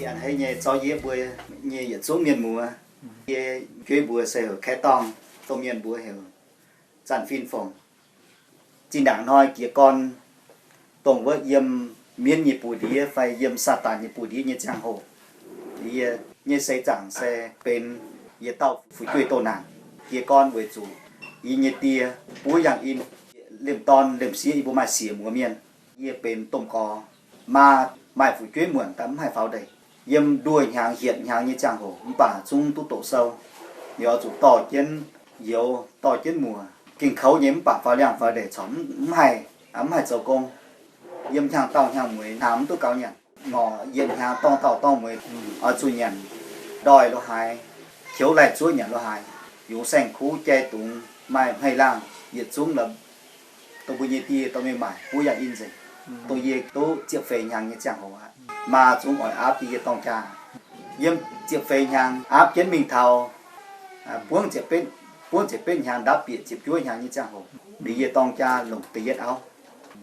A'hneiv nyei zorqv yie mbuo nyei yietc zungv mienh muoz. Yie fu'jueiv mbuo se heuc Kaeqv Dorngh, domh mienh mbuo heuc Zanc Fin Fongc. Zinh ndaangc hnoi jiez gorn dongh wuov yiem mienv nyei buoz-ndiev fai yiem Saadaan nyei buoz-ndiev nyei ziangh hoc, yie nyei seix zaangc se benx yietc dauh fu'jueiv doh naanc. Jiez gorn weic zuqc yie nyei die buov yangh in, liemh dorn liemh sieqv yie mbuo maaih siec muoz mienh. Yie benx domh gorx, maa maaih fu'jueiv muonc daaih mv haih faaux ndeic. Yiem nduoh hnyangx hietc hnyangx nyei ziangh hoc mv baac zungv duqv doqc sou. Liuz oix zuqc dorh jienv youz dorh jienv muoc, gengh kouv nyei mv baac faaux liangh faaux ndeic corc mv haih, mv haih zoux gong. Yiem hnyangx-daauh hnyangx-mueiz hnaangx mv duqv gaux nyanc. Ngorc yietc hnyangx dorng dauh dorng mueiz oix zuqc nyanc ndoih lo haaix, qiux laih zuov nyanc lo haaix, yungz saeng-kuv, jai dungz, maaih hmei laangh, yietc zungv lorqc. Dongh mbuo nyei die dorh mingh maaic buov yangh in nzengc. Dongh yie duqv ziepc feix hnyangx nyei ziangh hoc aqv, maa zungv oix aapv jienv yie dorng jaa. Yiem ziepc feix hnyangx aapv jienv mingh taux buangv ziepc betv, buangv ziepc betv hnyangx ndapv bieqc ziepc juov hnyangx nyei ziangh hoc, liuz yie dorng jaa longc da'yietv auv.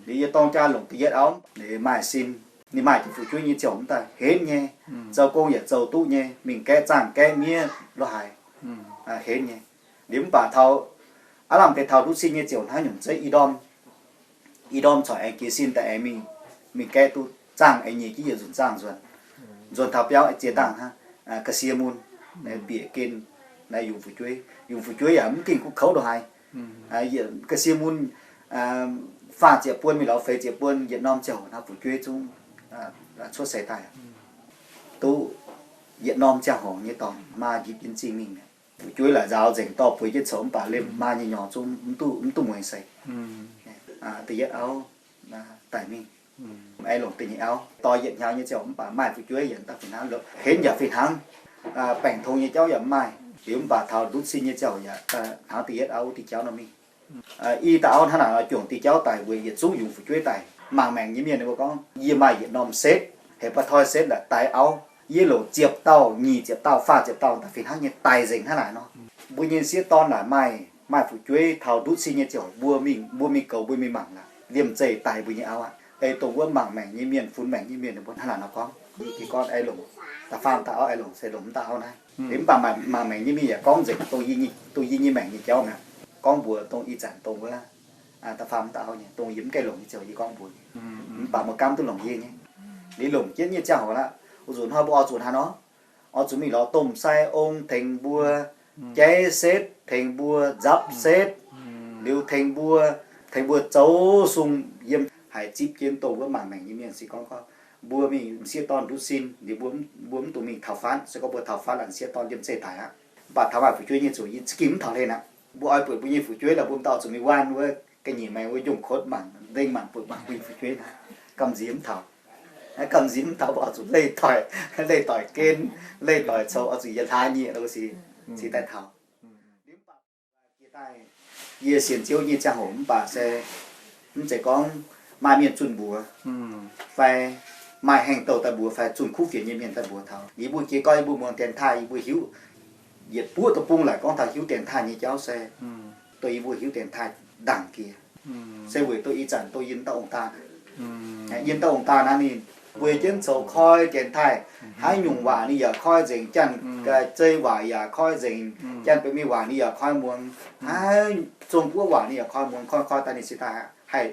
Liuz yie dorng jaa longc da'yietv auv, liuz maaih sin, ninh maaih jienv fu'jueiv nyei ziouc mv daaih henv nyei, zoux gong yaac zoux duqv nyei, mingh gaeqv zaangh gaeqv miev lo haaix, henv nyei. Liuz mv baac taux aav lamh deix taux nduqc sin nyei ziouc hnangv nyungc zeiv i ndorm, i ndorm corc aengx jiez sin daaih aengx mingh, mingh gaeqv duqv zaangh, aengx nyeic jienv yietc nzunc zaangh nzuonx, nzuonx taux biauv ziex dangh hnangv, ga'sie mun, bieqc gen, naaiv yungz fu'jueiv, yungz fu'jueiv yaac mv gengh kuv kouv lo haaix. Ga'sie mun faah ziepc buon mingh lorz feix ziepc buon yietc norm ziangh hoc naaiv fu'jueiv zungv cuotv seix daaih, duqv yietc norm ziangh hoc nyei dorngx maa njipc jienv zingh mingh mi'aqv. Fu'jueiv laaic nzaaux nzengc dorh bueix jienv coux mv baac liemh maa nyei nyorx zungv mv duqv, mv duqv mueiz seix. Da'yietv auv daic mingh, aengx longc da'nyeic auv. Dorh yietc hnyangx nyei ziangh hoc mv baac maaih fu'jueiv yaac daaih fih hnangv, henv yaac fih hnangv, baengc tong nyei jauv yaac mv maaih. Liuz mv baac taux nduqc sin nyei ziangh hoc yaac hnaangx da'yietv auv wuov diuh jauv nor mingh. I dauh auv hnangv naaic nor juangc diuh jauv daic weic yietc zungv yungz fu'jueiv daic. Mangc maengc nyei mienh ninh mbuo gorngv, yie maaih yietc norm setv, heuc ba'toi setv laaic daix auv. Yie longc ziepc dauh, nyic ziepc dauh, faah ziepc dauh daaih fih hnangv nyei daic nzengc hnangv naaic nor. Mbuo nyei sieqv dorn laaic maaih, maaih fu'jueiv taux nduqc sin nyei ziangh hoc mbuo mingh, mbuo mingh goux, mbuo mingh mangc laaic, liemh zeih daic mbuo nyei auv aqv. Ei dongh wuov mangc maengc nyei mienh, funx maengc nyei mienh ninh mbuo hnangv naaic nor gorngv. Yie jiez gorn aengx longc da'faam dauh auv, aengx longc se longc mv dauh auv naaiv. Liuz mv baac mangc maengc nyei mienh yaac gorngv nzengc dongh yie nyei, dongh yie nyei maengc nyei jauv mi'aqv. Gorngv mbuox dongh ih zanc dongh wuov da'faam dauh auv nyei, dongh yie mv gaengh longc nyei ziouc yie gorngv mbuox. Mv baac mbuo gaamv duqv longc yie nyei. Liuz longc jienv nyei ziangh hoc aqv, oix zuqc hnoi mbuo oix zuqc hnangv nor, oix zuqc mingh lorz domh sai ong tengx mbuo jaiv setv, tengx mbuo nzapv setv, liuz tengx mbuo, tengx mbuo zoux sung yiem haic zipv jienv dongh wuov mangc maengc nyei mienh se gorngv, gorngv mbuo mingh m'sieqv dorn nduqc sin liuz mbuo, mbuo mv dungx mingh taux faanv, se gorngv mbuo taux faanv laanh m'sieqv dorn liemh zeih daic aqv. Mv baac taux maaih fu'jueiv nyei zuqc yie za'gengh mv taux hlen aqv. Mbuo oix buatc mbuo nyei fu'jueiv lorqc, mbuo mv dauh zuqc mingh waanh wuov ga'nyiec maengx wuov njongh kotv mangc, nzengc mangc buatc mangc mbuo nyei fu'jueiv naaiv. Gamh nziex mv taux, gamh nziex mv taux mbuo oix zuqc leih doic, leih doic gen, leih doic cou oix zuqc yietc hlaax nyieqc lo si, cingx daaih taux. Jiex daaih, yie sienx Ziouv nyei ziangh hoc mv baac se mv zeiz gorngv maaih mienh zunh mbuox, fai maaih hengh douh daaih mbuox, fai zunh kuv fienx nyei mienh daaih mbuox taux. Yie mbuo jiex gorngv yie mbuo muangx dienx taaih, yie mbuo hiuv yietc buoqv deic-bung laaic gorngv taux hiuv dienx taaih nyei jauv se dongh yie mbuo hiuv dienx taaih ndaangc jiex. Se weic dongh ih zanc dongh yie dauh ong-daa, yie dauh ong-daa naaiv ninh mbuo jienv zoux koi dienx taaih, haaix nyungc waac ninh yaac koi nzengc, Janx-Zei waac yaac koi nzengc, Janx-Beiv Mienh waac ninh yaac koi muangx, haaix Zong-Guoqv waac ninh yaac koi muangx, koi koi daaih ninh se daaih haih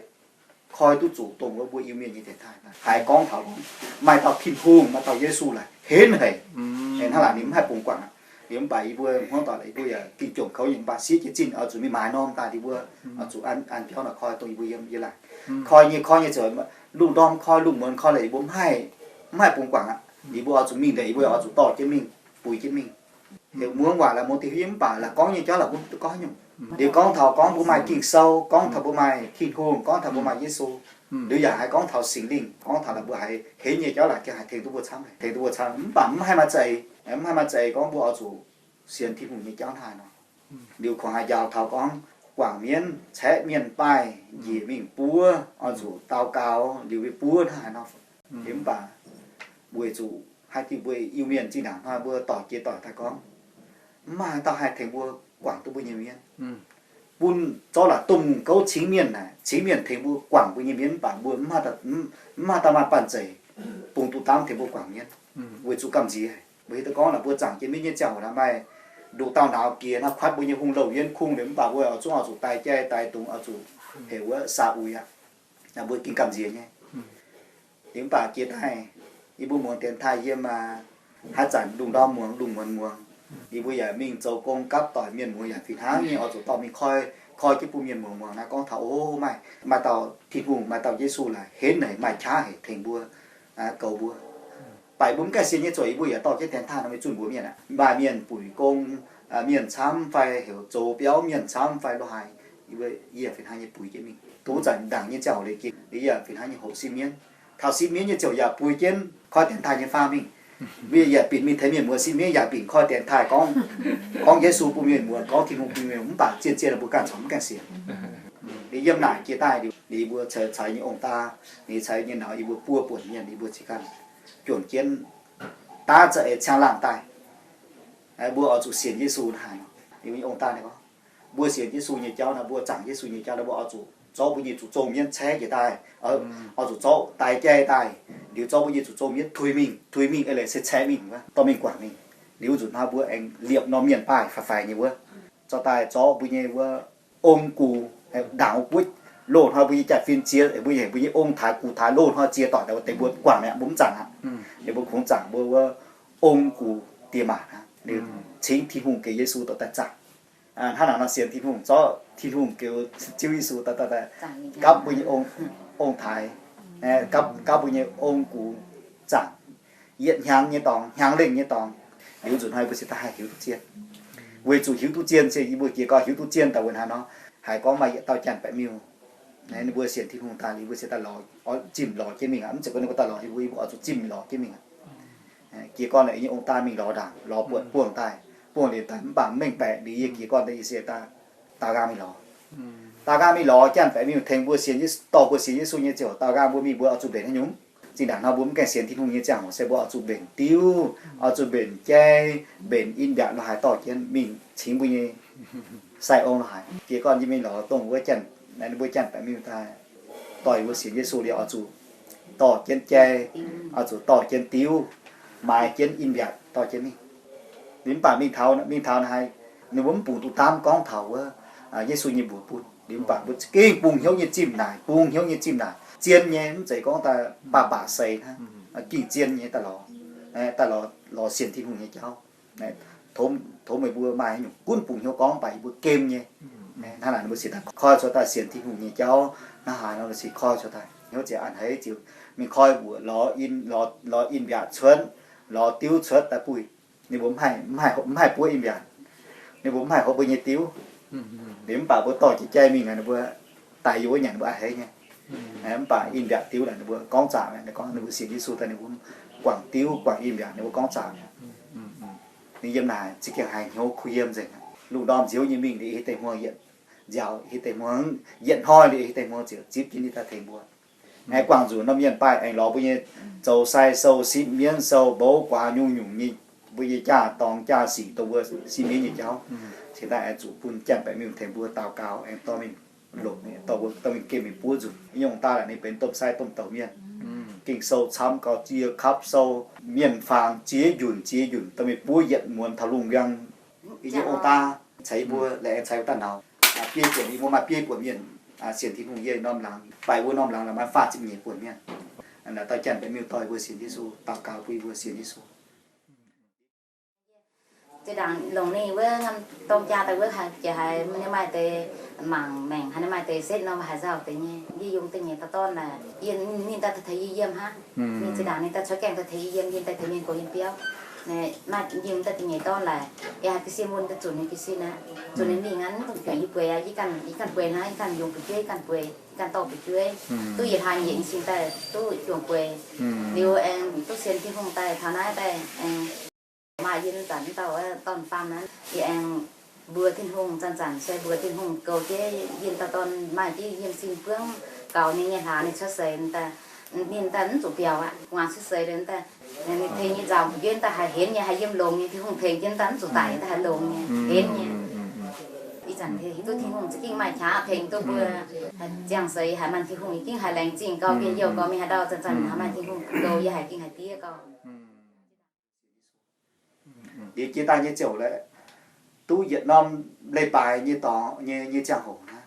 koi duqv zuqc dongh wuov mbuo Iu-Mienh nyei dienx taaih. Haiz gorngv taux gorngv maaih dauh Tin-Hungh, maaih dauh Yesu laaic henv haic. Hnangv naaic ninh mv haih bungx guangc aqv. Liuz mv baac yie mbuo hmuangv doic yie mbuo yaac gengh juangc kouv nyei, mv baac sieqv jiez zinh oix zuqc mingh maaiz norm daaih, yie mbuo oix zuqc an, an biauv naaic koi dongh yie mbuo yiem yie laaic. Koi nyei, koi nyei ziouc lungh ndorm koi, lungh muonz koi lorqc, yie mbuo mv haih, mv haih bungx guangc aqv. Yie mbuo oix zuqc mingh ndeic, yie mbuo oix zuqc dorh jienv mingh, buix jienv mingh. Heuc muangx waac laaix muangx diuh hiuv mv baac laaix gorngv nyei jauv laaix mbuo duqv gorngv nyungc. Liuz gorngv taux gorngv mbuo maaih Ging-Sou, gorngv taux mbuo maaih Tin-Hungh, gorngv taux mbuo maaih Yesu. Liuz yaac haiz gorngv taux Singx Lingh, gorngv taux laaix mbuo haiz henv nyei jauv laaic gengh haih tengx duqv mbuo camv, tengx duqv mbuo camv. Mv baac mv haih maaih za'eix, mv haih maaih za'eix gorngv mbuo oix zuqc sienx Tin-Hungh nyei jauv hnangv haaix nor. Liuz kungx haih njaaux taux gorngv guangc mienv, caeqv mienh, baaih njiec mingh buov, oix zuqc daux gaux liuz mingh buov hnangv haaix nor. Liuz mv baac weic zuqc haaix diuc mbuo Iu-Mienh zinh ndaangc hnoi mbuo doic jiex doic daaih gorngv, mv maaih haaix dauh haih tengx mbuo guangc duqv mbuo nyei mienv. Bun zorqv laaix domh gouv cingv mienh naaic, cingv mienh tengx mbuo guangc mbuo nyei mienv, mv baac mbuo mv maaih dauh maaih banh zeic bungx duqv dangv tengx mbuo guangc mienv. weic zuqc gamh nziex. Mbuo hiuv duqv gorngv naaic mbuo zaangc jienv mienv nyei ziangh hoc naaic maaih nduqc dauh nauz giex naaiv kuatv mbuo nyei hungh louh yienv kungx liuz mv baac mbuo oix zungv oix zuqc daaih jai daaih dungz oix zuqc heuc wuov saa uix aqv. Naaic mbuo gengh gamh nziex nyei. Liuz mv baac jiex daaih, yie mbuo muangx dienx taaih yiem aqv, haaix zanc lungh ndorm muangx, lungh muonz muangx, yie mbuo yaac mingh zoux gong gapv doic, mienh muoz yaac fih hnangv nyei oix zuqc dorh mingh koi, koi jienv bun mienh muoz muangx naaiv gorngv taux, o, maaih, maaih dauh Tin-Hungh, maaih dauh Yesu laaix henv naaic maaih qaqv haic tengx mbuo, goux mbuo. Baac mbuo mv gaengh sienx nyei ziouc yie mbuo yaac dorh jienv dienx taaih nor mingh zunh mbuox mienh aqv. Maaih mienh buic gong, mienh camv fai heuc zoux biauv mienh camv fai lo haaix, yie mbuo yie yaac fih hnangv nyei buix jienv mingh. Tov zanc ndaangc nyei ziangh hoc liuz, yie yaac fih hnangv nyei hoqc sipv mienv. Taux sipv mienv nyei ziouc yaac buix jienv koi dienx taaih nyei faam mingh. Mbuo yaac binc mingh tengx mienh muoz sipv mienv, yaac binc koi dienx taaih gorngv, gorngv Yesu bun mienh muoz, gorngv Tin-Hungh bun mienh muoz, mv baac zien-zien mbuo ganh corc mv gaengh sienx. Liuz yiem naaic jiex daaih liuz, liuz yie mbuo ceix, ceix nyei ong-daa, liuz ceix nyei nauz, yie mbuo buo buonc mienh, yie mbuo zinh ganh juangc jienv daav za'eix ciang laangh daaih. Mbuo oix zuqc sienx Yesu naaiv haic. Liuz nyei ong-daa ninh gorngv, mbuo sienx Yesu nyei jauv nor, mbuo zaangc Yesu nyei jauv nor, mbuo oix zuqc zorqv mbuo nyei zuqc zong mienv caeqv njiec daaih, oix zuqc zorqv daaih jai daaih, liuz zorqv mbuo nyei zuqc zong mienv tuix mingh, tuix mingh eix leiz se caeqv mingh wuov, dorh mingh guangc mingh. Liuz nzunc hnoi mbuo aengx liepc norm mienh baaih faix-faix nyei wuov, zorqv daaih zorqv mbuo nyei wuov ong-gux, ndaangc wuov loz-hnoi mbuo nyei jaa-fin ziex, mbuo nyei, mbuo nyei ong-taaix gux-taaix loz-hnoi ziex doic daaih wuov deix mbuo guangc mi'aqv, mbuo mv zaangc aqv. Liuz mbuo kungx zaangc mbuo wuov ong-gux diex maac aqv. Liuz cingx Tin-Hungh geix Yesu dorh daaih zaangc. Hnangv naaic nor sienx Tin-Hungh, zorqv Tin-Hungh geux Ziouv Yesu daaih, daaih, daaih gapv mbuo nyei ong, ong-taaix, gapv, gapv mbuo nyei ong-gux zaangc, yietc hnyangx nyei dorngx, hnyangx lengh nyei dorngx. Liuz nzunc hnoi mbuo se daaih haih hiuv duqv zien. Weic zuqc hiuv duqv zien se yie mbuo jiez gorn hiuv duqv zien daaih wuov hnangv nor, haiz gorngv maaih yietc dauh janx-baeqc miuh, ninh mbuo sienx Tin-Hungh daaih liuz mbuo se daaih lorz, zimh lorz jienv mingh aqv. Mv zeiz gorngv ninh mbuo daaih lorz, yie mbuo, yie mbuo oix zuqc zimh lorz jienv mingh aqv. Jiez gorn naaic nyei ong-daa mingh lorz ndaangc, lorz buatc buangh daaih, buangh liuz daaih mv baac mv mengh baeqc liuz yie jiez gorn daaih yie se daaih daaux nqaang mingh lorz. Daaux nqaang mingh lorz, janx-baeqc miuh tengx mbuo sienx Yesu, dorh mbuo sienx Yesu nyei ziouc daaux nqaang mbuo mingh mbuo oix zuqc mbenc haaix nyungc? Zinh ndaangc hnoi mbuo mv gaengh sienx Tin-Hungh nyei ziangh hoc se mbuo oix zuqc mbenc diuv, oix zuqc mbenc jai, mbenc in-mbiaatc lo haaix dorh jienv mingh cingx mbuo nyei sai-ong lo haaix. Jiez gorn yie mingh lorz dongh wuov janx, ninh mbuo janx-baeqc miuh daaih dorh yie mbuo sienx Yesu liuz oix zuqc dorh jienv jai, oix zuqc dorh jienv diuv, maaiz jienv in-mbiaatc dorh jienv mingh. Liuz mv baac mingh taux, mingh taux naaic, ninh mbuo mv bungx duqv daamv gorngv taux wuov Yesu nyei mbuox bun. Liuz mv baac mbuo za'gengh bungx hnyouv nyei zimh naaic, bungx hnyouv nyei zimh naaic, zien nyei, mv zeiz gorngv daaih baac baac seix hnangv, ging zien nyei daaih lorz, daaih lorz, lorz sienx Tin-Hungh nyei jauv. Tov, tov meih mbuo maaih haaix nyungc gunv bungx hnyouv gorngv, mv baac yie mbuo gem nyei. Hnangv naaic ninh mbuo se daaih koi cuotv daaih sienx Tin-Hungh nyei jauv, hnangv haaix nor se koi cuotv daaih hnyouv ziouc a'hneiv ziouc mingh koi mbuoqc lorz in, lorz, lorz in-mbiaatc cuotv, lorz diuv cuotv daaih buih. Ninh mbuo mv haih, mv haih, mv haih buov in-mbiaatc. Ninh mbuo mv haih hopv mbuo nyei diuv. Liuz mv baac mbuo dorh jiex jai mingh, ninh mbuo daic yie wuov nyanc mbuo a'hneiv nyei. Mv baac in-mbiaatc diuv naaic ninh mbuo gorngv zaangc mi'aqv. Ninh gorngv ninh mbuo sienx Yesu daaih ninh mbuo guangc diuv guangc in-mbiaatc ninh mbuo gorngv zaangc mi'aqv. Ninh yiem naaic za'gengh haiz hnyouv kuh yiem nzengc. Lungh ndorm nziouv nyei mingh liuz hieh deix hmuangx yietc nziaaux, hieh deix hmuangx yietc hnoi liuz hieh deix hmuangx ziouc zipv jienv ninh daaih tengx mbuo. Aengx guangc nzunc norm mienh baaih aengx lorz mbuo nyei zoux sai sou, sipv mienv sou, mbouv guaax nyungc-nyungc nyei, mbuo nyei jaa-dorngx jaa-sic dongh mbuo sipv mienv nyei jauv. Cingx daaih aengx zuqc bun janx-baeqc miuh tengx mbuo daux gaux aengx dorh mingh longc, dorh mingh gemh mingh buov nzunc. Nyungc daaih laaic ninh benx domh sai domh douc mienh. Ging-Sou camv gauh ziex kapv sou, mienh faang ziex njunc ziex njunc dorh mingh buov yietc muonz taux lungh ndiangx. Yie nyei ong-daa ceix mbuo, laengz ceix mbuo daaih nauz. Biei buonc, yie mbuo maaih biei buonc mienh sienx Tin-Hungh yiem norm laangz. Baac mbuo norm laangz la'maah faah ziepc nyeic buonc mienh. Naaic dauh janx-baeqc miuh dorh mbuo sienx Yesu, daux gaux bun mbuo sienx Yesu. Zinh ndaangc longc ninh wuov norm dorng jaa daaih wuov, jiex haiz ninh maaih deix mangc maengc, haiz ninh maaih deix setv norm haaix nzauh deix nyei, yie yungz da'nyeic dauh dorn laaix, yie, ninh daaih taux yie yiem hnangv. Ninh zinh ndaangc ninh daaih cuotv gaengh daaih taux yie yiem, yie daaih taux mienh gox yiem biauv. Naaiv yie yungz daaih da'nyeic dorn laaix, yie haiz ga'sie mun daaih zunc ninh ga'sie naaiv, zunc ninh mingh aqv, mv dungx bieqc yie bueix aqv. Yie ganh, yie ganh bueix hnangv, yie ganh yungz fu'jueiv, yie ganh bueix, yie ganh dorh fu'jueiv, duqv yietc hlaax nyeic cin daaih duqv juangc bueix. Liuz aengx duqv sienx Tin-Hungh daaih taux naaiv daaih aengx maaih yie zanc dauh dorn-faam naaiv, yie aengx mbuox Tin-Hungh, zanc-zanc se mbuox Tin-Hungh goux jienv yie dauh dorn maaih jienv yiem sin buangv gaux ninh nyei hlaax ninh cuotv seix daaih, ninh daaih mv zuqc biaux aqv. Gu'nguaaz cuotv seix daaih, ninh tengx yie nzaaux fu'jueiv daaih haih henv nyei, haih yiem longx nyei. Tin-Hungh tengx jienv daaih mv zuqc daic, daaih haih longx nyei, henv nyei. Ih zanc hiuv duqv Tin-Hungh za'gengh maaih qaqv tengx duqv mbuo. Ziangh seix haiz maaih Tin-Hungh yie gengh haiz laengz zingh gauh, bieqc youh gauh, mingh haaix ndau zanc-zanc haiz maaih Tin-Hungh goux yie haiz gengh haiz diev gauh. Liuz jiex daaih nyei ziouc la'duqv yietc norm leiz-baaix nyei dorngx nyei, nyei ziangh hoc naaiv.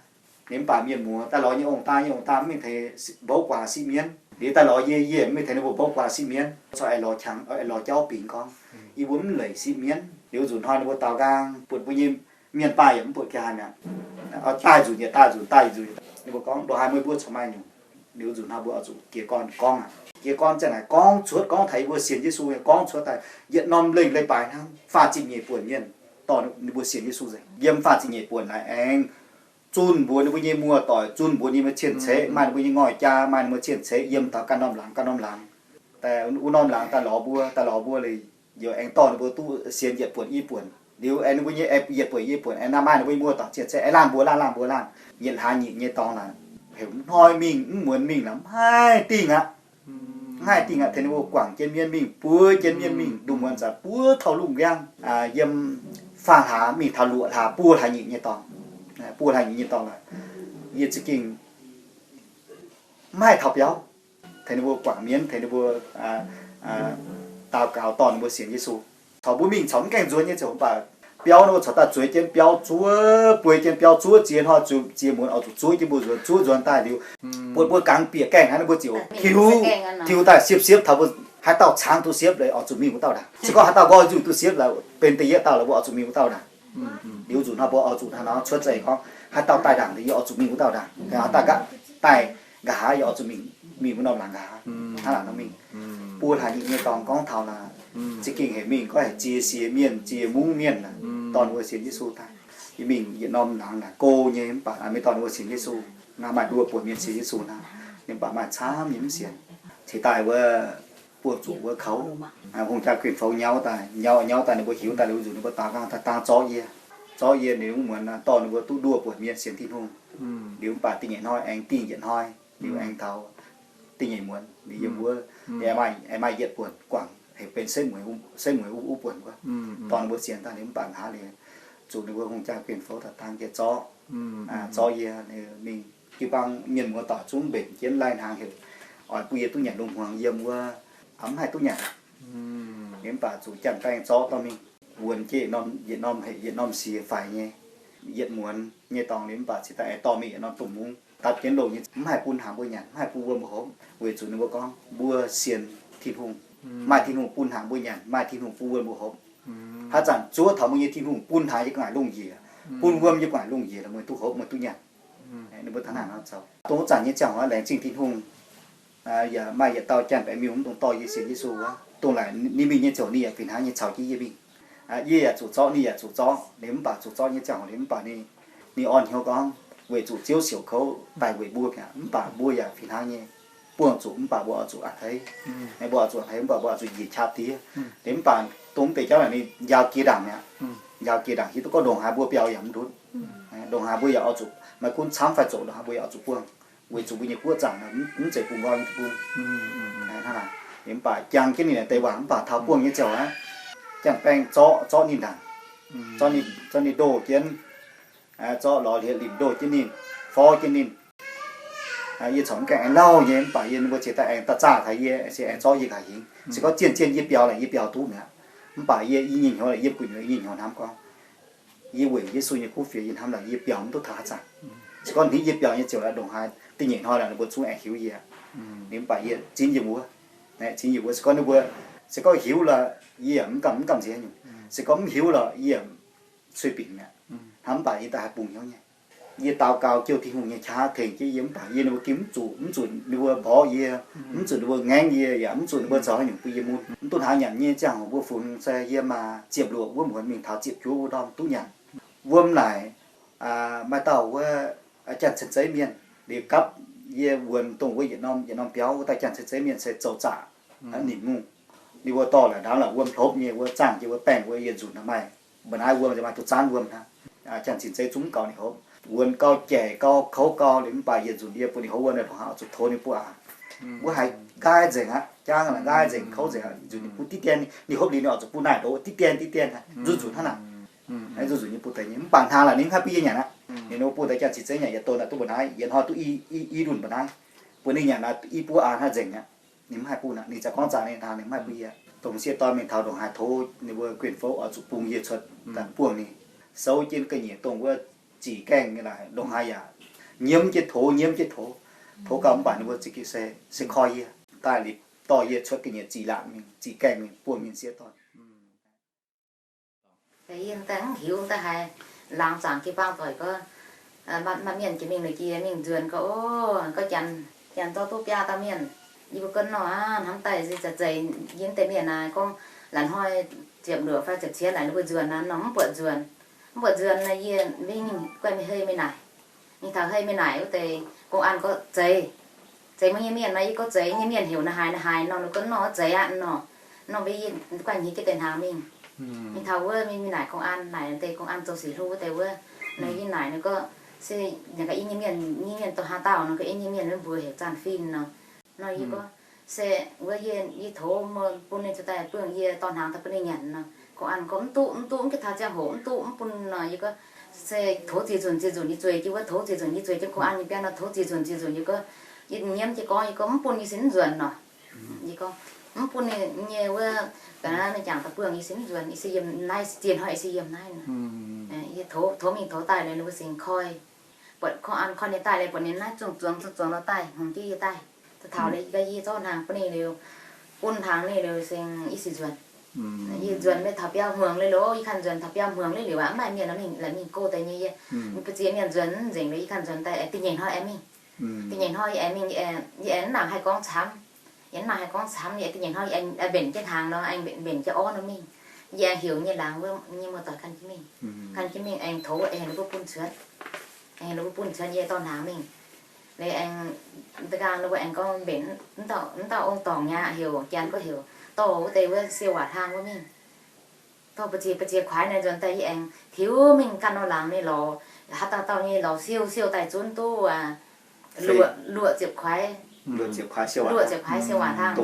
Liuz mv baac mienh muoz daaih lorz nyei ong-daa, nyei ong-daa mv mingh tengx mbouv guaax sipv mienv. Liuz daaih lorz yie, yie mv mingh tengx ninh mbuo mbouv guaax sipv mienv. Corc aengx lorz qangx, aengx lorz jauv bingx gorngv, yie mbuo mv leic sipv mienv. Liuz nzunc hnoi ninh mbuo daaux nqaang buatc mbuo nyei mienh daaih yaac mv buatc ga'haaix mi'aqv. Daaih nzunc yietc daaih nzunc daaih nzunc, ninh mbuo gorngv, ndongc haaix meih mbuo corc maaih nyungc. Liuz nzunc hnoi mbuo oix zuqc jiez gorn gorngv aqv. Jiez gorn ziangh naaic gorngv cuotv, gorngv taux yie mbuo sienx Yesu nyei gorngv cuotv daaih yietc norm lengh leiz-baaix hnangv, faah ziepc nyeic buonc mienh dorh ninh mbuo sienx Yesu nzengc. Yiem faah ziepc nyeic buonc naaic aengx zunh mbuox ninh mbuo nyei muoz-doic, zunh mbuox ninh mbuo cien-ceqv, maaih ninh mbuo nyei ngoi jaa, maaih ninh mbuo cien-ceqv yiem taux ganh norm laangz, ganh norm laangz. Daaih wuov norm laangz daaih lorz mbuo, daaih lorz mbuo liuz, yaac aengx dorh ninh mbuo duqv sienx yietc buonc i buonc. Liuz aengx ninh mbuo nyei aengx yietc buonc i buonc aengx maaih ninh mbuo nyei muoz-doic cien-ceqv aengx laanh mbuox laanh, laanh mbuox laanh. Yietc hlaax nyeic nyei dorngx naaic, heuc hnoi mingh mv muonz mingh naaic mv haih dingh aqv. Mv haih dingh aqv, tengx ninh mbuo guangc jienv mienv mingh, buov jienv mienv mingh, ndongc muonz zanc buov taux lungh ndiangx, yiem faam hlaax mingh taux luoqc hlaax buo hlaax nyeic nyei dorngx, buo hlaax nyeic nyei dorngx naaic, yie za'gengh mv haih taux biauv. Tengx ninh mbuo guangc mienv, tengx ninh mbuo daux gaux dorh ninh mbuo sienx Yesu. Caux mbuo mingh caux mv gaengh nzuonx nyei ziouc mv baac biauv ninh mbuo caux daaih zueiz jienv biauv zuov, bueix jienv biauv zuov ziex hnoi, ziex muonz oix zuqc zuov jienv mbuo nzuonx, zuov nzuonx daaih liuz, buatc mbuo gangx bieqc gaengh hnangv, ninh mbuo ziouc tiux, tiux daaih siepv-siepv taux mbuo haaix dauh caangv duqv siepv leiz oix zuqc mingh wuov dauh ndaangc. Se gorngv haaix dauh nqoi nzuih duqv siepv leiz benx da'yietv dauh leiz mbuo oix zuqc mingh wuov dauh ndaangc. Liuz nzunc hnoi mbuo oix zuqc hnangv nor cuotv zeiv gorngv haaix dauh daaih ndaangc yie oix zuqc mingh wuov dauh ndaangc, haaix dauh daaih nqa'haav yie oix zuqc mingh, mingh wuov norm laangz nqa'haav. Hnangv naaic nor mingh. Buo hlaax nyeic nyei dorngx gorngv taux naaic, za'gengh heuc mingh gorngv heuc ziex siex mienh, ziex mungv mienh naaic, dorh ninh mbuo sienx Yesu daaih. Yie mingh yietc norm laangz naaic go nyei mv baac maiv dorh ninh mbuo sienx Yesu. Naaiv maaih nduov buonc mienh sienx Yesu naaic, ninh mv baac maaih camv nyei mv sienx. Cingx daaih wuov buangh zuqc wuov kouv, hungh jaa guin fouv nyauv daaih, nyauv nyauv daaih ninh mbuo hiuv daaih liuz nzunc ninh mbuo daaux nqaang daaih dangh zorqv yie. Zorqv yie liuz mv muonz dorh ninh mbuo duqv nduov buonc mienh sienx Tin-Hungh. Liuz mv baac da'nyeic hnoi aengx dingh yietc hnoi, liuz aengx taux da'nyeic muonz liuz yiem wuov, aengx maaih yietc buonc guangc heuc benx setv mueiz, setv mueiz wuov buonc wuov, dorh ninh mbuo sienx daaih liuz mv baac nqa'haav liuz zuqc ninh mbuo hungh jaa guin fouv daaih dangh jienv zorqv, zorqv yie mingh jiu-baang mienh muoz-doic zungv mbenc jienv lai-hnaangx heuc oix bun yie duqv nyanc lungh hmuangx yiem wuov, mv haih duqv nyanc. Liuz mv baac zuqc janx-baeng zorqv dorh mingh wuonx jienv yietc norm, yietc norm siex faix nyei, yietc muonz nyei dorngx liuz mv baac cingx daaih aengx dorh mingh yietc norm domh mungv dapv jienv loh nyei, mv haih bun hnaangx mbuo nyanc, mv haih bun wuom mbuo hopv, weic zuqc ninh mbuo gorngv mbuo sienx Tin-Hungh, maaih Tin-Hungh bun hnaangx mbuo nyanc, maaih Tin-Hungh bun wuom mbuo hopv. Haaix zanc zuov taux mbuo nyei Tin-Hungh bun hnaangx yie gu'nguaaic lungh njiec, bun wuom yie gu'nguaaic lungh njiec, meih duqv hopv, meih duqv nyanc. Ninh mbuo hnangv naaic nor zoux. Dongh wuov zanc nyei ziangh hoc laengz zingh Tin-Hungh, yaac maaih yietc dauh janx-baeng miuc mv dungx dorh yie sienx Yesu wuov, dongh naaic ninh mingh nyei ziouc ninh yaac fih hnangv nyei caux jienv yie mingh. Yie yaac zuqc zorqv, ninh yaac zuqc zorqv. Liuz mv baac zuqc zorqv nyei ziangh hoc liuz mv baac ninh, ninh orn hnyouv gorngv, weic zuqc Ziouv siouc kouv daaih weic mbuo mi'aqv, mv baac mbuo yaac fih hnangv nyei buangh zuqc, mv baac mbuo oix zuqc a'hneiv. Mbuo oix zuqc a'hneiv, mv baac mbuo oix zuqc njiec qaqv diev. Liuz mv baac dongh mv deix jauv naaic ninh njaaux jiex ndaangc mi'aqv. Njaaux jiex ndaangc hiuv duqv gorngv ndongc haaix mbuo biaux yaac mv ndutv. Ndongc haaix mbuo yaac oix zuqc, maiv gunv camv fai zoqc, ndongc haaix mbuo yaac oix zuqc buangh, weic zuqc mbuo nyei guoqv zanc mv zeiz bungx nqoi mv bun. Hnangv naaic, liuz mv baac jangx jienv ninh naaic deix waac mv baac taux buangh nyei ziangh hoc aqv, janx-baeng zorqv, zorqv ninh ndaangc, zorqv ninh ndoh jienv, zorqv lorz liuz limc ndoh jienv ninh, forv jienv ninh. Yie corc mv gaengh aengx lauh nyei mv baac yie ninh mbuo cingx daaih aengx daaih zaah taux yie, se aengx zorqv yie nqa'haav hingv. Se gorngv zien-zien yie biaux laaix yie biaux duqv mi'aqv. Mv baac yie i nyei hnyouv laaix yiem gu'nyuoz i nyei hnyouv hnamv gorngv, yie weic Yesu nyei kuv fienx yie hnamv laaix yie biaux mv duqv taux haaix zanc. Se gorngv hnangv yie biaux nyei ziouc laaix ndongc haaix da'nyeic hnoi laaix ninh mbuo zungv aengx hiuv yie. Liuz mv baac yie zinv yiem wuov, zinv yiem wuov. Se gorngv ninh mbuo, se gorngv hiuv laaix yie yaac mv gamh, mv gamh nziex nyungc. Se gorngv mv hiuv laaix yie yaac sueih binc mi'aqv. Hnamv mv baac yie daaih haih bungx hnyouv nyei. Yie daux gaux jouh Tin-Hungh nyei qaqv tengx jienv yie mv baac yie ninh mbuo gengh mv zuqc, mv zuqc ninh mbuo mborqv yie, mv zuqc ninh mbuo ngaengv yie, yaac mv zuqc ninh mbuo zoux haaix nyungc bun yie mun. Mv duqv hnangv nyanc nyei ziangh hoc mbuo funx se yiem ziepc luoqc wuov muonz mingh taux ziepc juov wuov ndorm duqv nyanc. Wuom naaic maaih dauh wuov janx-cien-zeiv mienh liuz gapv yie wuonx dongh wuov yietc norm, yietc norm biauv wuov dauh janx-cien-zeiv mienh se zoux zaqc nimc mungh. Ninh mbuo dorh laaix ndaangc laaix wuom hlopv nyei wuov, zaangh jienv wuov baengh wuov, yie nzunc naaiv maaih mba'naaiv wuom, maaih duqv zaanv wuom hnangv. Janx-cien-zeiv zungv gaux ninh hopv, wuonx gau, jaic gau, kouv gau, liuz mv baac yie nzunc yie bun ninh hopv wuom, ndongc haaix oix zuqc tov ninh buov aqv. Wuov haiz nqaai nzengc aqv, jangv laaix nqaai nzengc, kouv nzengc aqv. Nzunc ninh bun diqv dien, ninh hopv liuz ninh oix zuqc bun naaiv ndoqv diqv dien, diqv dien, nzunc nzunc hnangv naaic. Nzunc nzunc nyei bun deix nyei, mv baac hnangv laaix ninh mv haih bun yie nyanc aqv. Ninh mbuo bun deix janx-cien-zeiv nyanc yietc don naaic duqv mba'naaiv, yietc hnoi duqv i, i, i ndunh mba'naaiv. Bun ninh nyanc naaic i buov aqv hnangv nzengc aqv. Ninh mv haih bun aqv, ninh za'gengh gorngv zaqc ninh hnangv, ninh mv haih bun yie. Dongh m'sieqv dorn mingh taux ndongc haaix tov ninh mbuo guen fouv oix zuqc bung yie cuotv daaih buangh ninh. Souv jienv ga'nyiec dongh wuov ziqc gaengh nyei laaix ndongc haaix yaac nyiemv jienv tov, nyiemv jienv tov. Tov gau mv baac ninh mbuo za'gengh se, se koi yie daaih liuz dorh yie cuotv ga'nyiec ziqc laatc mingh, ziqc gaengh mingh buangh ninh m'sieqv dorn. Yie daaih mv hiuv daaih haiz laangz zaangc jiu-baang doic gorngv, maaih mienh jiex mingh la'jiex mingh nzuonx gorngv, o, gorngv janx, janx zorqv duqv biaa dauh mienh. Yie mbuo gorngv nor aqv, hnamv daaih se zeiz, zeiz yie mv deix mienh naaic gorngv, la'hnoi ziepc luoqc fai ziepc cietv naaic ninh mbuo nzuonx nor, mv buatc nzuonx. Mv buatc nzuonx nor, yie mingh guai mingh hei mingh naaic. Mingh taux hei mingh naaic wuov deix 公安 gorngv zeiz. Zeiz meih nyei mienh nor, yie gorngv zeiz nyei mienh heuc naaiv haaix naaiv haaix nor, ninh gorngv nor zeiz aqv nor. Nor mbuo yie guanh hnyiex jienv deix hnaangx mingh. Mingh taux wuov mingh, mingh naaic 公安, naaic deix 公安 zoux sic hlo wuov deix wuov. Nor yie naaic ninh gorngv se, yie nyei mienh, nyei mienh dorh haaix dauh nor, gorngv yie nyei mienh mbuox heuc Zaanh Fin nor. Nor yie gorngv se wuov yie, yie tov meih bun ninh cuotv daaih buangh yie dorh hnaangx daaih bun ninh nyanc nor. 公安 gorngv mv duqv, mv duqv, mv gengh taux ziangh hoc mv duqv, mv bun nor. Yie gorngv se tov ziex nzunc ziex nzunc yie zueiz jienv wuov, tov ziex nzunc yie zueiz jienv 公安 nyei biauv nor, tov ziex nzunc ziex nzunc. Yie gorngv, yie nyiemv jienv gorngv, yie gorngv mv bun yie se mv nzuonx nor. Yie gorngv mv bun ninh nyei wuov, ga'naaiv mingh jangx daaih buangh yie se mv nzuonx, yie se yiem naaiv, ziex hnoi yie se yiem naaiv nor. Yie tov, tov mingh tov daaih liuz ninh mbuo singx koi. Buatc 公安 koi ninh daaih liuz, buatc ninh naaiv zungh zuangx zungh zuangx nor daaih hngongx jienv yie daaih. Daaih taux liuz yie gorngv yie zorqv hnaangx bun ninh liuz, bun hnaangx ninh liuz singx yie singx nzuonx. Yie nzuonx mv taux biauv hmuangx liuz, yie kanh nzuonx taux biauv hmuangx liuz liuz aqv, mv maaih mienh la'mingh, la'mingh go deix nyei. Yie mbuo ziex mienh nzuonx mv nzengc liuz, yie kanh nzuonx daaih aengx da'nyeic hnoi aengx mingh. Da'nyeic hnoi yie aengx mingh, yie aengx mv nangc haih gorngv camv. Yie mv nangc haih gorngv camv, yie aengx da'nyeic hnoi yie aengx mbenc jienv hnaangx nor, aengx mbenc jienv orv nor mingh. Yie aengx heuc nyei laangz wuov nyei muoz-doic gan jienv mingh, gan jienv mingh aengx tov aengx ninh mbuo bun cuotv. Aengx ninh mbuo bun cuotv yie dorh hnaangx mingh. Liuz aengx da'nqaang ninh mbuo aengx gorngv mbenc mv dauh, mv dauh ong-dorngc nyei aqv, heuc janx gorngv heuc dorh wuov deix wuov siou waac hlang wuov mingh. Dorh ba'ziex ba'ziex kuaaiv naaiv nzuonx daaih yie aengx tiux mingh ganh nor laangz nyei lorz, haaix dauh dauh nyei lorz siou siou daaih zunv duqv luoqc ziepc kuaix, luoqc ziepc kuaix siou waac hlang.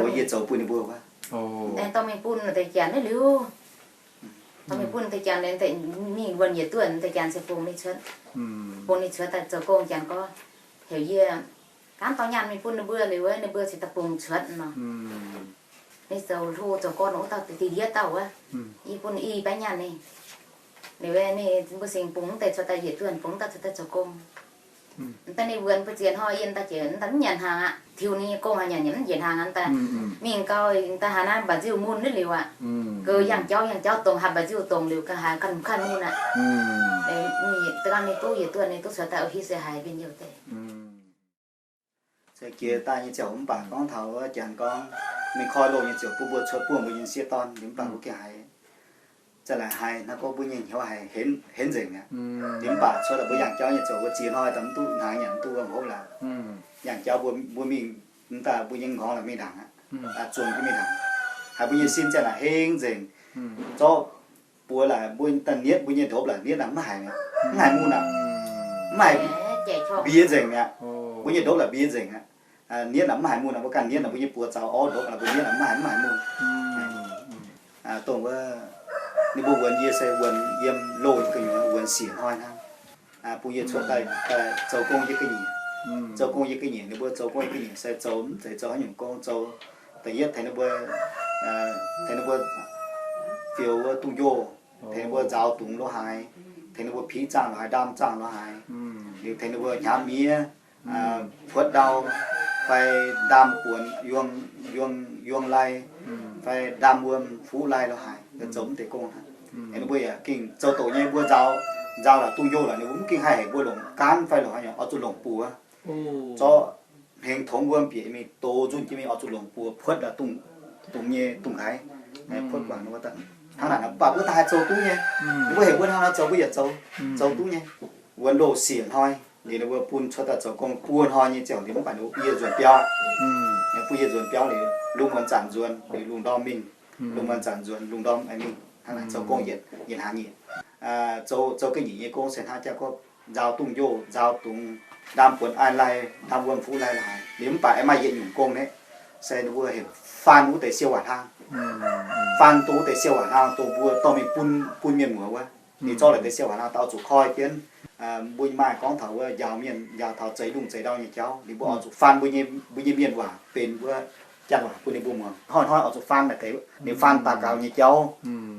Aengx dorh mingh bun deix janx naaiv liuz, dorh mingh bun deix janx mingh wuonh yietc duonh, deix janx se bungx ninh cuotv, bungx ninh cuotv daaih zoux gong. Janx gorngv heuc yie gaanv dorh nyaanh mingh bun ninh mbuo liuz, ninh mbuo cingx daaih bungx cuotv nor. Ninh zoux hlo zoux gorn wuov dauh deix ndiev dauh wuov, yie bun i baeqv nyaanh ninh. Liuz ninh mbuo singx bungx deix cuotv daaih yietc duonh, bungx daaih cuotv daaih zoux gong. Daaih ninh wuonx ba'ziex hnoi yiem daaih jiex daaih mv nyanc hnaangx aqv. Tiux ninh nyei gong haaix nyanc nyanc mv njiec hnaangx aqv. Daaih mingh gau daaih haaix naaiv mbaac nziuh mun niv liuz aqv. Gou yangh jauv yangh jauv dongz, haaix mbaac nziuh dongz liuz ganh haaix ganh mv ganh mun aqv. Da'ganh ninh duqv yietc duonh ninh duqv cuotv daaih o hiv se haiz mbienv youh deix. Se jiex daaih nyei ziouc mv baac gorngv taux wuov janx gorngv mingh koi loh nyei ziouc bun mbuo cuotv buangh mbuo nyei sieqv dorn, ninh mv baac mbuo gengh haiz za'gengh haiz naaiv gorngv mbuo nyei hnyouv haiz henv nzengc aqv. Ninh mv baac cuotv daaih mbuo yangh jauv nyei ziouc mbuo ziex hnoi daaih mv duqv hnaangx nyanc, mv duqv wuom hopv laaix. Yangh jauv mbuo, mbuo mingh mv daaih mbuo nyei nqorngx laaix mingh ndaangc aqv, zuangx jienv mingh ndaangc. Haiz mbuo nyei sin ziangh naaic henv nzengc. Zorqv buoz laaix mbuo daaih nietv mbuo nyei ndopv laaix nietv naaic mv haiz mun aqv, mv haiz mbiex nzengc mi'aqv. Mbuo nyei ndopv laaix mbiex nzengc aqv. Nietv naaic mv haiz mun aqv, mbuo ganh nietv naaic mbuo nyei buoz zaux orv ndopv laaix mbuo nietv naaic mv haiz, mv haiz mun. Dongh wuov ninh mbuo wuonx yie se wuonx yiem loh nyei gu'nyuoz wuonx siec hnoi hnangv. Bun yie cuotv daaih zoux gong yie ga'nyiec. Zoux gong yie ga'nyiec, ninh mbuo zoux gong yie ga'nyiec se zoux mv zeiz zoux haaix nyungc gong, zoux da'yietv tengx ninh mbuo, tengx ninh mbuo fioux wuov dungz-njoh, tengx ninh mbuo nzaaux dungz lorqc haaix, tengx ninh mbuo piqv zaangh lorqc haaix, ndaam zaangh lorqc haaix, liuz tengx ninh mbuo hnyangx-miev, puotv ndau, fai ndaam buonc yuong, yuong lai, fai ndaam wuom fuqv lai lorqc haaix, zoux mv deix gong hnangv. Ninh mbuo yaac gengh zoux doqc nyei, mbuo nzaaux, nzaaux laaix dungz-njoh laaix ninh mbuo mv gengh haih heuc mbuo longc gaanv fai longc haaix nyungc, oix zuqc longc buoz. Zorqv hengx tongx wuom bieqc mingh dox nzunh jienv mingh oix zuqc longc buoz puotv laaix dungz, dungz nyei dungz-haaix, puotv guangc ninh mbuo daaih. Hnangv naaic mv baac mbuo daaih haih zoux duqv nyei. Ninh mbuo heuc mbuo hnangv naaiv zoux mbuo yietc zoux, zoux duqv nyei. Wuonx loh siec hnoi liuz ninh mbuo bun cuotv daaih zoux gong buo hnoi nyei ziangh hoc liuz mv baac ninh mbuo bun yie nzuonx biauv. Bun yie nzuonx biauv liuz lungh muonz zanc nzuonx liuz lungh ndorm mingh, lungh muonz zanc nzuonx lungh ndorm mingh. Hnangv naaic zoux gong yietc, yietc hnangv nyei. Zoux, zoux ga'nyiec nyei gong se hnangv jaax gorngv nzaaux dungz-njoh, nzaaux dungz, ndaam buonc ai lai, ndaam wuom fuqv lai lorqc haaix, liuz mv baac aengx maaih yietc nyungc gong naaiv, se ninh mbuo heuc faan wuov deix siou waac hlang. Faan dongh wuov deix siou waac hlang dongh mbuo dorh mingh bun, bun mienh muoz wuov. Ninh zorqv laaix deix siou waac hlang daaih oix zuqc koi jienv. Mbuo maaih gorngv taux wuov njaaux mienh, njaaux taux zeix lungh zeix ndau nyei jauv, liuz mbuo oix zuqc faan mbuo nyei, mbuo nyei mienh waac benx wuov janx waac bun ninh mbuo muangx. Hnoi-hnoi oix zuqc faan naaic deix, ninh faan daux gaux nyei jauv,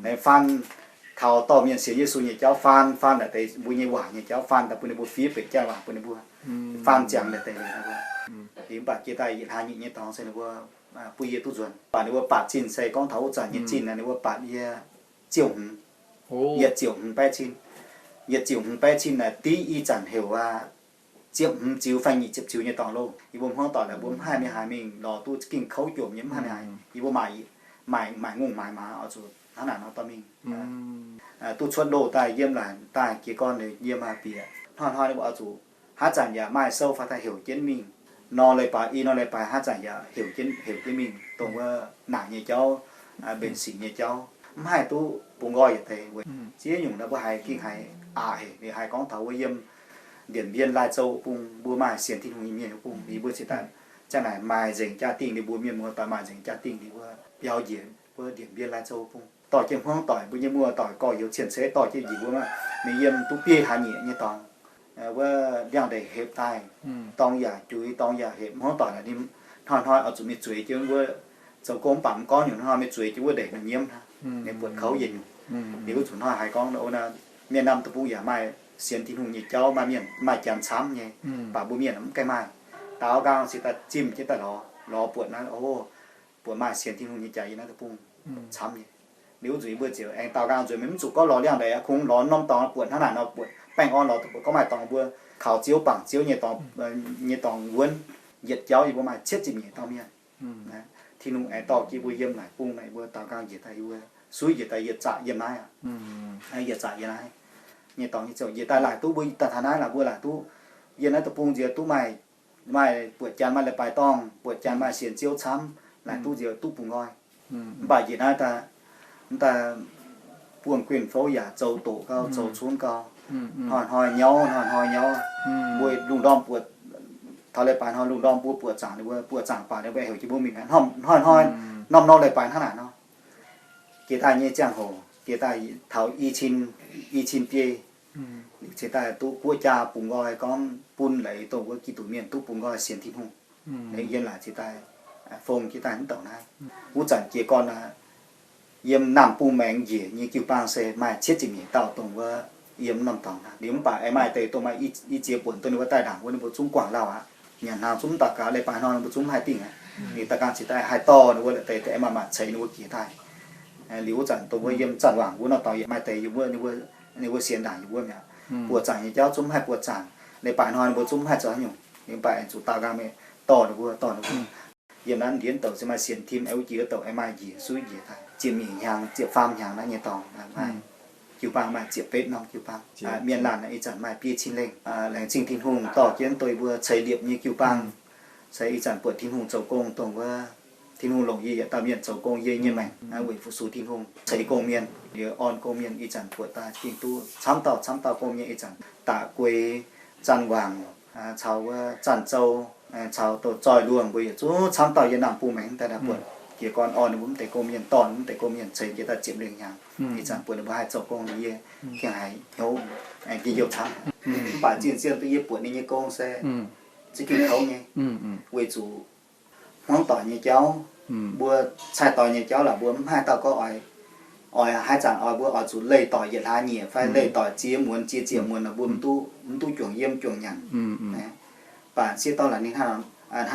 ninh faan taux dorh mienh sienx Yesu nyei jauv, faan, faan naaic deix mbuo nyei waac nyei jauv, faan daaih bun ninh mbuo fiev benx janx waac bun ninh mbuo, faan ziangx naaic deix. Mv baac jiex daaih yietc hlaax nyeic nyei dorngx se ninh mbuo bun yie duqv nzuonx. Mv baac ninh mbuo baatc zinh se gorngv taux wuov zanc nyei zinh naaic, ninh mbuo baatc yie ziouh hmz, yietc ziouh hmz baeqv cin. Yietc ziouh hmz baeqv cin naaic div ih zanc heuc aqv, ziepc hmz ziux fai nyic ziepc ziux nyei dorngx loh. Yie mbuo hmuangv doic naaic mbuo mv haih mingh haaix mingh lorz duqv za'gengh kouv jomc nyei, mv haih mingh haaix. Yie mbuo maaic, maaic, maaic ngongh maaic maaz oix zuqc hnangv naaic nor dorh mingh. Duqv cuotv loh daaih yiem laaic daaih jiez gorn yiem haaix bieqc, hnoi-hnoi ninh mbuo oix zuqc haaix zanc yaac maaih sou fai daaih heuc jienv mingh. Nor leiz-baaix, i nor leiz-baaix haaix zanc yaac heuc jienv, heuc jienv mingh dongh wuov naaic nyei jauv, mbenc sic nyei jauv, mv haih duqv bungx nqoi yietc deix weic ziex nyungc nor mbuo haiz gengh haiz aqc haic. Liuz haiz gorngv taux wuov yiem Điện Biên Lai Châu bung mbuo maaih sienx Tin-Hungh nyei mienh wuov bung, liuz mbuo cingx daaih, ziang naaic maaih nzengc jaa-dingh liuz mbuo mienh muoz-doic maaih nzengc jaa-dingh liuz wuov biaux njiec wuov Điện Biên Lai Châu bung. Dorh jienv hmuangv doic, mbuo nyei muoz-doic gorx-youz cien-ceqv dorh jienv njiec wuov maah, mingh yiem duqv bieiv hlaax nyieqc nyei dorngx, wuov liangx-ndeic hepc daaih, dorngx yaac juiz, dorngx yaac hepc. Hmuangv doic naaic ninh hnoi-hnoi oix zuqc mingh zueiz jienv wuov zoux gong, mv baac mv gorngv nyungc, hnoi-hnoi mingh zueiz jienv wuov ndeic mingh nyiemv, ninh buatc kouv yietc nyungc. Liuz zuqc hnoi haiz gorngv mienh naaiv deic-bung yaac maaih sienx Tin-Hungh nyei jauv, maaih mienh maaih janx camv nyei, mv baac mbuo mienh mv gaengh maaih. Daaux nqaang cingx daaih zimh jienv daaih lorz, lorz buatc naaiv, o, buatc maaih sienx Tin-Hungh nyei jaax yiem naaiv deic-bung camv nyei. Liuz zuqc yie mbuo ziouc aengx daaux nqaang nzuonx mingh, mv zuqc gorngv lorz liangx-ndeic aqv, kungx lorz norm dorngx buatc hnangv naaic nor, buatc baengh orn lorz buatc gorngv maaih dorngx mbuo kaux ziouv bangc ziouv nyei dorngx, nyei dorngx wuonv yietc jauv yie mbuo maaih cietv ziepc nyeic dauh mienh. Tin-Hungh aengx dorh jienv mbuo yiem naaic bung naaic, mbuo daaux nqaang njiec daaih, yie mbuo suiv njiec daaih yietc zaqc yiem naaiv aqv. Yietc zaqc yiem naaiv nyei dorngx nyei ziouc njiec daaih laaic duqv, mbuo daaih taux naaiv laaic mbuo laaic duqv, yiem naaiv deic-bung nziex duqv maaih, maaih buatc janx maaih leiz-baaix dorngh, buatc janx maaih sienx ziouv camv, laaic duqv nziex duqv bungx nqoi. Mv baac njiec naaiv daaih, mv daaih buangh guinh fouv yaac zoux doqc gau, zoux cunv gau, hnoi-hnoi nyauv, hnoi-hnoi nyauv. Mbuo lungh ndorm buatc, taux leiz-baaix hnoi lungh ndorm mbuo buatc zaangc ninh mbuo, buatc zaangc baac ninh mbuo heuc jienv mbuo mingh aqv. Norm, hnoi-hnoi, norm-norm leiz-baaix hnangv naaic nor. Jiex daaih nyei ziangh hoc, jiex daaih taux i cin, i cin biei, cingx daaih duqv guoqv jaa bungx nqoi gorngv bun leiz dongh wuov Giduc mienh duqv bungx nqoi sienx Tin-Hungh. Yiem laaic cingx daaih fong jienv daaih mv douc naaiv. Wuov zanc jiez gorn aqv, yiem Naamh Bung Maengx njiec nyei jiu-baang se maaih cietv ziepc nyeic dauh dongh wuov yiem norm dorngx aqv. Liuz mv baac aengx maaih deix dongh maaih i ziex buonc dongh ninh mbuo daaih ndaangc wuov ninh mbuo zungv guangc lauh aqv. Nyanc hnaangx zungv mv daux gaux, leiz-baaix hnoi ninh mbuo zungv mv haih dingh aqv. Liuz daaih gangh cingx daaih haih dorh ninh mbuo la'deix deix aengx maaih maaih ceix ninh mbuo jiex daaih. Liuz wuov zanc dongh wuov yiem Zaanh Wangc wuov norm dorngx yaac maaih deix yiem wuov, ninh mbuo sienx ndaangc yiem wuov mi'aqv. Buoqc zaangc nyei jauv zungv mv haih buoqc zaangc. Leiz-baaix hnoi ninh mbuo zungv mv haih zoux haaix nyungc. Liuz mv baac aengx zuqc daaux nqaang mingh dorh ninh mbuo, dorh ninh mbuo. Yiem naaiv ndiev douc se maaih sienx tim aengx wuov jiex douc aengx maaih njiec suiv njiec daaih ziepc nyeic hnyangx, ziepc faam hnyangx naaiv nyei dorngx maaih jiu-baang maaih ziepc betv norm jiu-baang. Mienh laanh ih zanc maaih biei cin lengh. Laengz zingh Tin-Hungh dorh jienv dongh mbuo ceix liepc nyei jiu-baang. Se ih zanc buatc Tin-Hungh zoux gong dongh wuov, Tin-Hungh longc yie yietc dauh mienh zoux gong yie nyei maengc weic fu-sux Tin-Hungh ceix gong mienh, liuz orn gong mienh ih zanc buatc daaih gengh duqv camv dauh camv dauh gong mienh ih zanc Da'gueix, Zaanh Wangc, caux wuov Zaanh Zou, caux Douz Zoih Luonh mbuo yietc zungv camv dauh yiem Naamh Bung Maengx daaih buatc. Jiez gorn orn ninh mbuo mv deix gong mienh, dorh mv deix gong mienh ceix jiez daaih ziepc lengh hnyangx. Ih zanc buatc ninh mbuo haih zoux gong, yie gengh haiz hnyouv, gengh youh camv. Mv baac zinh ziangh duqv yie buatc ninh nyei gong se za'gengh kouv nyei, weic zuqc hmuangv doic nyei jauv, mbuo cai-doix nyei jauv laaix mbuo mv haih dauh gorngv oix, oix haaix zanc oix mbuo oix zuqc leih doic yietc hlaax nyieqc fai leih doic ziex muonz ziex ziepc muonz nor mbuo mv duqv, mv duqv juangc yiem juangc nyanc. Mv baac sieqv dorv laanh ninh hnangv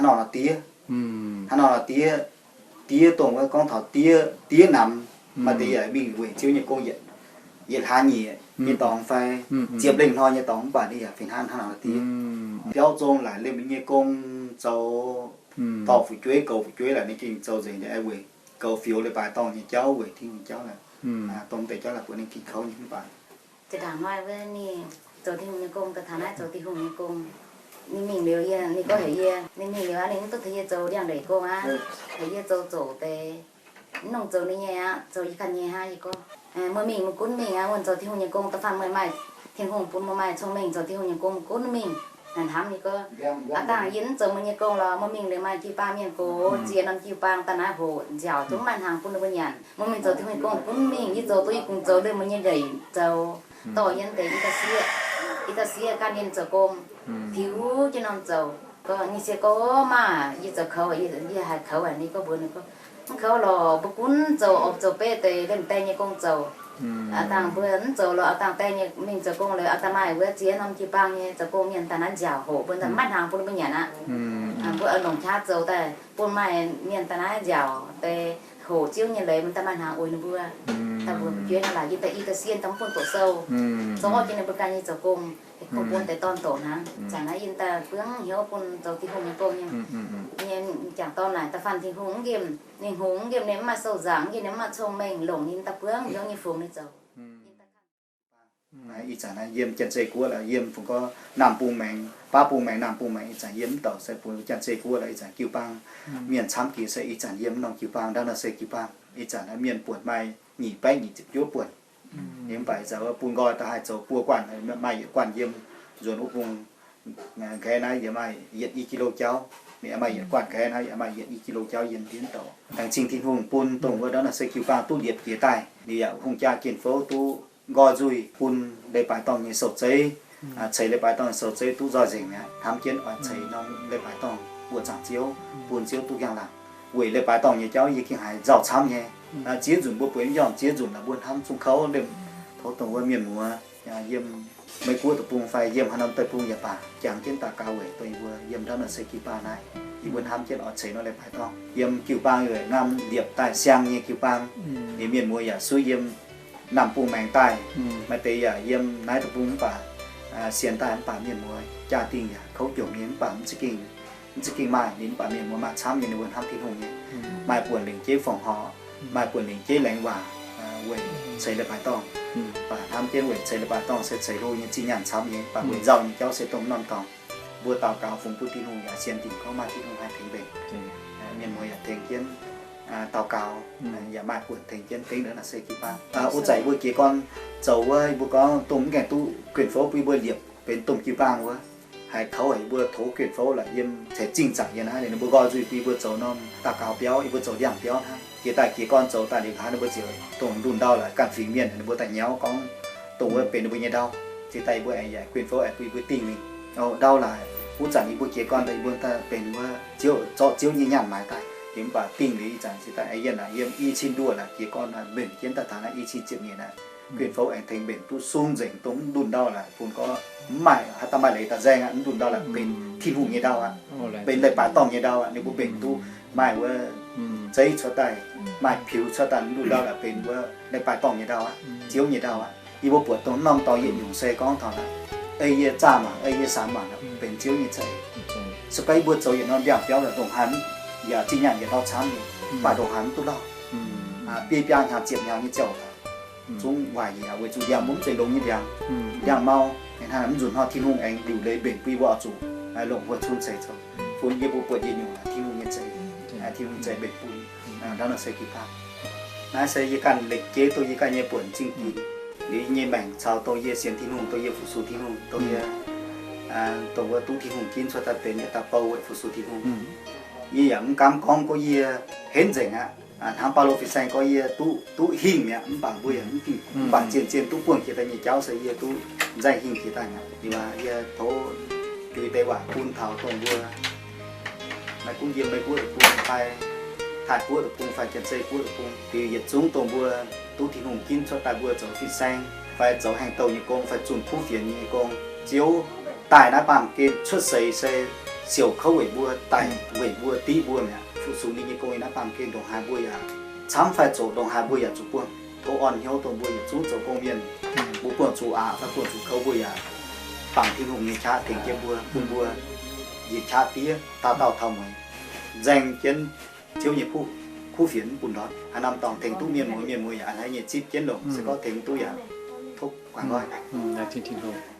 nor nor diev, hnangv nor nor diev, diev dongh wuov gorngv taux diev, diev namx, maaih deix yaac mingh weic Ziouv nyei gong yietc, yietc hlaax nyieqc nyei dorngx fai ziepc lengh hnoi nyei dorngx, mv baac ninh yaac fih hnangv hnangv nor diev. Biauv zong laaic liemh ninh nyei gong zoux dorh fu'jueiv goux fu'jueiv laaic ninh gengh zoux nzengc nyei, weic goux fioux leiz-baaix dorngh nyei jauv, weic Tin-Hungh jauv laaic, dongh deix jauv laaic buatc ninh gengh kouv nyei mv baac. Zinh ndaangc maaih wuov ninh zoux Tin-Hungh nyei gong, daaih taux naaiv zoux Tin-Hungh nyei gong. Ninh mingh liuz yie, ninh gorngv heuc yie, ninh mingh liuz aqv, ninh mv duqv tengx yie zoux liangx-ndeic gong aqv. Heuc yie zoux zoqc deix, mv nongc zoux ninh nyei aqv, zoux yie ganh nyei hnangv. Yie gorngv, meih mingh meih gunv mingh aqv, meih zoux Tin-Hungh nyei gong, da'faanh meih maaih Tin-Hungh bun meih maaih cong-mengh zoux Tin-Hungh nyei gong, meih gunv mingh. Naaic hnamv yie gorngv, aav dangh yie mv zoux meih nyei gong lorqc, meih mingh liuz maaih jiu-baang mienh gox ziex norm jiu-baang daaih naaiv hoqc nziaauc, zungv maaih hnaangx bun ninh mbuo nyanc. Meih mingh zoux Tin-Hungh nyei gong gunv mingh, yie zoux duqv yie kungx zoux liuz meih nyei ndeic zoux, dorh yie deix i dauh sieqv, i dauh sieqv gan ninh zoux gong, tiux jienv norm zoux. Ninh se gorngv, Maah, yie zoux koux, yie haiz koux haic. Ninh gorngv mbuox ninh gorngv, Mv koux lorqc, mbuo gunv zoux opc zoux beiv deix liemh deix nyei gong zoux. Aa dangh mbuo mv zoux lorqc, aa dangh deix nyei mingh zoux gong lorqc, aa dangh maaih wuov ziex norm jiu-baang nyei zoux gong mienh daaih naaiv nziaauc hoqc mbuo, maaih hnaangx bun mbuo nyanc aqv. Mbuo oix longc qaqv zoux daaih bun maaih mienh daaih naaiv nziaauc deix hoqc Ziouv nyei leiz, mbuo daaih maaih hnaangx uix ninh mbuo. Daaih mbuo jueiv naaiv laaix yie daaih i daaih sienh daaih mv bun doqc sou, zorqv jienv ninh mbuo ganh nyei zoux gong, kungx bun deix dorn doqc hnangv. Zanc naaiv yie daaih buangv hnyouv bun zoux Tin-Hungh nyei gong nyei. Nyei m'jangc dorn naaic da'faanh Tin-Hungh mv nqemh, ninh hngongx mv nqemh, ninh mv maaih sou-nzaangc, mv nqemh ninh mv maaih cong-mengh, longc ninh daaih buangv hnyouv nyei fungx ninh zoux. Ih zanc naaiv yiem Janx-Zei Guoqv lorqc, yiem fungx gorngv Naamh Bung Maengx, Baav Bung Maengx, Naamh Bung Maengx, ih zanc yiem mv douc se bun Janx-Zei Guoqv lorqc, ih zanc jiu-baang mienh camv jiex se ih zanc yiem norm jiu-baang, ndau naaiv se jiu-baang. Ih zanc naaiv mienh buonc maaih nyic baeqv nyic ziepc juov buonc. Yiem mv baac ih zanc bun nqoi da'haaih zoux buo guanh, maaih yietc guanh yiem nzuonx wuov bung nqaeqv naaiv yaac maaih yietc i ki lo jauv. Ninh maaih yietc guanh nqaeqv naaiv yaac maaih yietc i ki lo jauv yiem ndiev douc. Laengz zingh Tin-Hungh bun dongh wuov ndau naaiv se jiu-baang duqv liepc jiex daaih, ninh yaac hungh jaa gengh fouv duqv nqoi nzuih bun leiz-baaix dorngh nyei sou-zeiv, ceix leiz-baaix dorngh nyei sou-zeiv duqv nzoih nzengc mi'aqv. Hnamv jienv oix ceix norm leiz-baaix dorngh mbuoqc zaangc Ziouv, bun Ziouv duqv hiaangx laangc. Weic leiz-baaix dorngh nyei jauv yie gengh haiz nzauh camv nyei. Ziex nzunc mbuo bueix mv njormh, ziex nzunc naaic mbuo hnamv zungv kouv liemh tov dongh wuov mienh muoz yiem Meiv Guoqv deic-bung fai yiem haaix norm deic-bung yaac baac, jangx jienv daux gaux weic dongh yie mbuo yiem ndau naaiv se jiu-baang naaiv, yie mbuo hnamv jienv oix ceix norm leiz-baaix dorngh. Yiem jiu-baang yaac ngamv liepc daaih siang nyei jiu-baang, ninh mienh muoz yaac suiv yiem Naamh Bung Maengx daaih, maaih deix yaac yiem naaiv deic-bung mv baac sienx daaih mv baac mienh muoz jaa-dingh yaac kouv jomc nyei mv baac mv za'gengh mv za'gengh maaih, ninh mv baac mienh muoz maaih camv nyei, ninh mbuo hnamv Tin-Hungh nyei, maaih buonc lingc jeiv fongc horc, maaih buonc lingc jeiv laengz waac weic ceix leiz-baaix dorngh. Baac hnamv jienv weic ceix leiz-baaix dorngh se ceix hlo nyei zinh nyaanh camv nyei, baac weic nzauh nyei jauv se dongh norm dorngx. Mbuo daux gaux fungx bun Tin-Hungh yaac sienx dingc gorngv maaih Tin-Hungh haih tengx mbenc. Mienh muoz yaac tengx jienv daux gaux, yaac maaih buonc tengx jienv dengv ndau naaiv se jiu-baang. Wuov zanc mbuo jiez gorn zoux wuov, mbuo gorngv dongh mv gaengh duqv guen fouv bun mbuo liepc benx domh jiu-baang wuov, haiz kouv haic, mbuo tov guen fouv laaix yiem ceix zingh zaangc yiem naaiv, ninh mbuo nqoi nzuih bun mbuo zoux norm daux gaux biauv, yie mbuo zoux ndiangx biauv hnangv. Jiex daaih jiez gorn zoux daaih liuz hnangv, ninh mbuo ziouc dongh ndunh ndau laaix ganh fingx mienh ninh mbuo daaih nyauv gorngv dongh wuov benx ninh mbuo nyei ndau. Jiex daaih yie mbuo aengx yaac guen fouv aengx bun yie mbuo dingh mingh. Ndau laaix wuov zanc yie mbuo jiez gorn daaih yie mbuo daaih benx wuov Ziouv, zorqv Ziouv nyei nyaanh maaiz daaih. Yie mv baac dingh liuz ih zanc jiex daaih aengx yienh naaic yiem i cin nduoh naaic jiez gorn naaic mbenc jienv daaih taux naaiv i cin ziepc nyeic naaic, guen fouv aengx tengx mbenc duqv sung nzengc, dongh mv ndunh ndau laaix bun gorngv mv maaih haaix dauh maaih leiz daaih nzaeng aqv. Mv ndunh ndau laaix benx Tin-Hungh nyei ndau aqv, benx leiz-baaix dorngh nyei ndau aqv. Ninh mbuo mbenc duqv maaih wuov zeiv cuotv daaih, maaih piux cuotv daaih, mv ndunh ndau laaix benx wuov leiz-baaix dorngh nyei ndau aqv, Ziouv nyei ndau aqv. Yie mbuo buatc dongh norm dorngx yietc nyungc se gorngv taux naaic, ei yie zaah mangc, ei yie samx mangc, benx Ziouv nyei za'eix. Se gorngv yie mbuo zoux yietc norm ndiangx biauv laaix ndongc haaix yaac zinh nyaanh yietc ndau camv nyei, mv baac ndongc haaix mv duqv lauh. Biei biaa hnyangx ziepc hnyangx nyei ziangh hoc zungv waaic yaac weic zuqc ndiangx mbuo mv zeiz longx nyei ndiangx, ndiangx mau. Hnangv naaic mv nzunc hnoi Tin-Hungh aengx liuc leiz mbenc bun yie mbuo oix zuqc longc wuov cun ceix zoux, bun yie mbuo buatc yietc nyungc Tin-Hungh nyei za'eix, Tin-Hungh za'eix mbenc bun. Ndau naaic se jiu-baang. Naaiv se yie ganh lengc jeiv dongh yie ganh nyei buonc zingh ginx, liuz yie nyei maengc caux dongh yie sienx Tin-Hungh, dongh yie fu-sux Tin-Hungh, dongh yie, dongh wuov duqv Tin-Hungh ginv cuotv daaih benx yietc dauh bou weic fu-sux Tin-Hungh. Yie yaac mv gaamv gorngv gorngv yie henv nzengc aqv. Hnangv Baulo fin-saeng gorngv yie duqv, duqv hingh mi'aqv, mv baac mbuo yaac mv baac zien-zien duqv buangh jiex daaih nyei jauv se yie duqv nzaeng hingh jiex daaih mi'aqv. Liuz aqv, yie tov juix deix waac bun taux dongh mbuo maiv gunv yiem Meiv Guoqv deic-bung fai Taiv Guoqv deic-bung fai Janx-Zei Guoqv deic-bung, liuz yietc zungv dongh mbuo duqv Tin-Hungh ginv cuotv daaih mbuo zoux fin-saeng fai zoux haaix dauh nyei gong fai zunh kuv fienx nyei gong, Ziouv daaih naaiv baamh gen cuotv seix se siouc kouv weic mbuo, daic weic mbuo, div mbuo mi'aqv. Fu-sux ninh nyei gong yiem naaiv baamh gen ndongc haaix mbuo yaac camv fai zoqc ndongc haaix mbuo yaac zuqc buangh. Tov orn hnyouv dongh mbuo yietc zungv zoux gong mienh, mbuo buangh zuqc aqc fai buangh zuqc kouv mbuo yaac bangc Tin-Hungh nyei qaqv tengx jienv mbuo, bun mbuo njiec qaqv diev, dauh dauh taux mueiz, nzaeng jienv Ziouv nyei kuv, kuv fienx mv bun ndortv. Haaix norm dorngx tengx duqv mienh muoz, mienh muoz yaac a'hneiv nyei zipv jienv longc, se gorngv tengx duqv yaac tov guangc nqoi.